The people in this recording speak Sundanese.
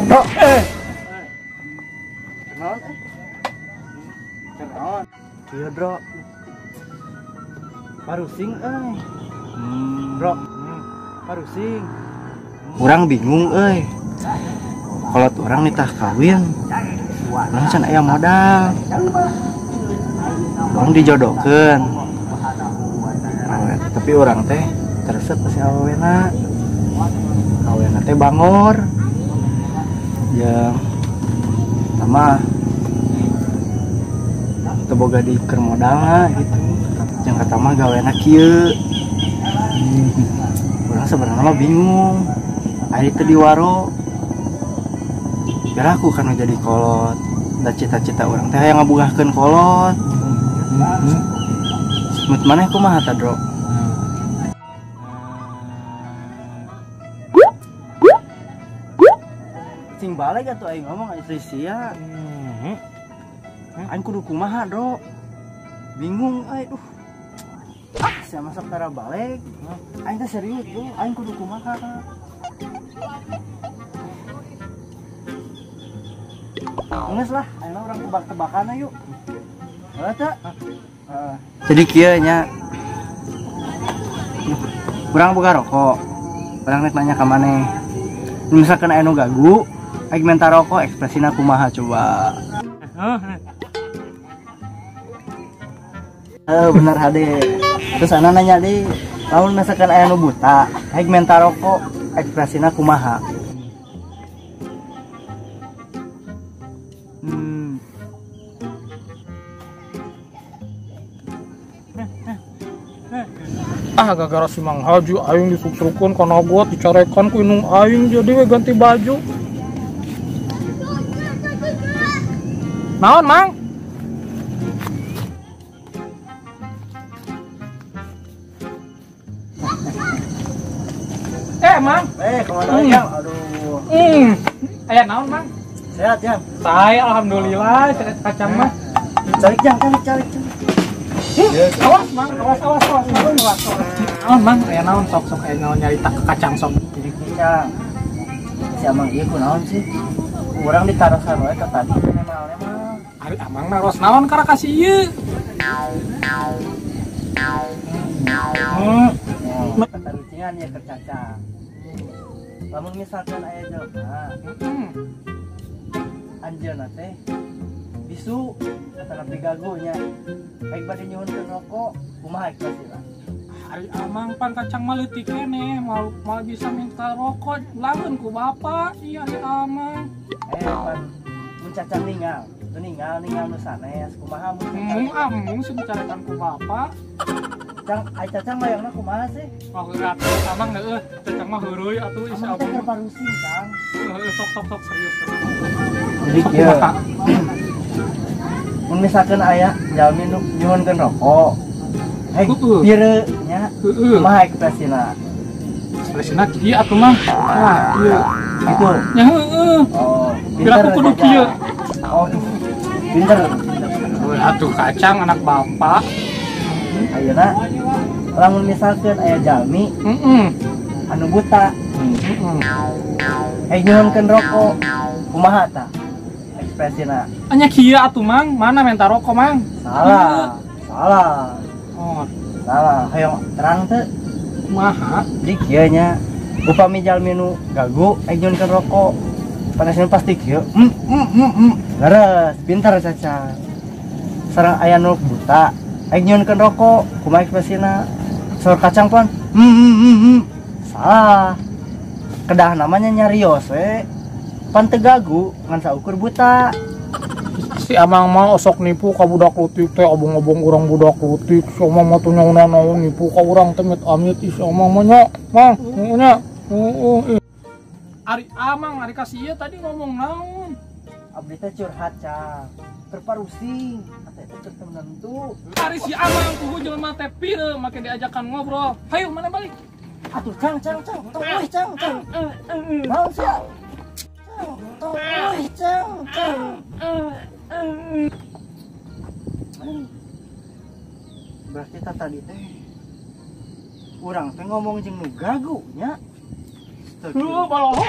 Oh, Kenaon eh? Kenaon? Iya, Bro. Parusing euy. Bro. Parusing. Urang bingung euy. Kalau tuh orang nitah kawin, urang can aya modal. Urang dijodohkeun. Tapi urang teh teresep ka si awewena. Awewena teh bangor. Jeung sama teu boga di keur modalna gitu. Jeung kata mah gawena kieu. Urang sebenarnya mah bingung. Ari teu diwaro. Biar aku kan jadi kolot. Da cita-cita urang teh hayang ngabugahkeun kolot. Menurut maneh kumaha ta, Bro? Cing balik atuh aing ngomong istri sia. Aing kudu kumaha, Bro? Bingung aing, duh. Ah, sia masuk tara balik. Aing teh serius, Bro. Aing kudu kumaha. Geus lah, aing urang tebak-tebakan yuk. Heuh teu? Jadi kieu nya. Urang boga rokok. Urang rek nanya ka maneh. Misalkan aya nu gagu, aing minta rokok, ekspresina kumaha coba? Bener hade. Terus ana nanya deui, lamun misalkan aya nu buta, aing minta rokok, ekspresina kumaha? Ah, gara-gara si Mang Haji aing disuksukeun kana got dicarekan ku indung aing jadi we ganti baju. Naon, Mang? Mang. Kemana Jang? Aduh. Aya naon, Mang? Sehat, Jang? Sae, alhamdulillah, kacang mah. Calik, Jang, calik, calik. Awas, Mang, awas, awas, awas, awas, awas. Naon, Mang? Aya naon sok-sok aya naon nyarita ke kacang sok. Jadi kacang. Si Amang ieu kunaon sih? Urang ditarosan wae ka tadi nemel-nemel. Ari Amang naros naon karena kasih ieu. Katarucingan ya keur cacang. Lamun misalkan aya jelema, anjeunna teh bisu atanapi gagu nya. Baik bade nyuhunkeun rokok, kumaha ekspresina? Ari Amang pan kacang mah leutik keneh, moal bisa minta rokok lamun ku bapak ieu ari Amang. Pan mun cacang ninggal, teu ninggal ninggal nu sanes, kumaha mun cacang? Amung sih dicarekan ku bapak. Cang, ai cacang layangna kumaha sih? Oh, heueuh atuh Amang heueuh, cacang mah heureuy atuh isi Amang teh abang. keur parusing, Cang. Heueuh, sok sok sok serius. Jadi kieu. Mun misalkan aya jalmi nu nyuhunkeun rokok, hei pieu nya? Kumaha ekspresina? Ekspresina kieu atuh Mang. Wah, kieu. Gitu. Nya heueuh. Oh, pinter aku kudu kieu. Oh, pinter. Atuh kacang anak bapak. Ayeuna lamun misalkan aya jalmi anu buta, hei nyuhunkeun rokok, kumaha tah ekspresina? Anya kieu atuh Mang, mana minta rokok Mang? Salah, salah. Oh, salah. Hayang terang teu? Kumaha? Jadi kieu nya, upami jalmi nu gagu hei nyuhunkeun rokok, panasna pasti kieu. Leres, pinter caca. Sareng aya nu buta, aing nyuhunkeun rokok, kumaha ekspresina? Saur kacang pan. Salah. Kedah namanya nyarios we. Pan teu gagu ngan saukur buta. Si Amang mah osok nipu ka budak leutik teh obong-obong urang budak leutik. Si Amang mah teu nyaho-naon nipu ka urang teh amit-amit si Amang mah nya. Mang, nya. Heeh. Ari Amang ari ka si ieu tadi ngomong naon? Abdi teh curhat, Cang. Terparusing, kata itu keur tentu. Ari si Amang kuhu jelema teh pieu make diajakan ngobrol. Hayu mana balik? Atuh Cang, Cang, Cang, tong euy Cang, Cang. Naon sia? Cang, tong euy Cang, Cang. Berarti ta tadi teh urang teh ngomong jeung nu gagu nya. Heuh, baloho.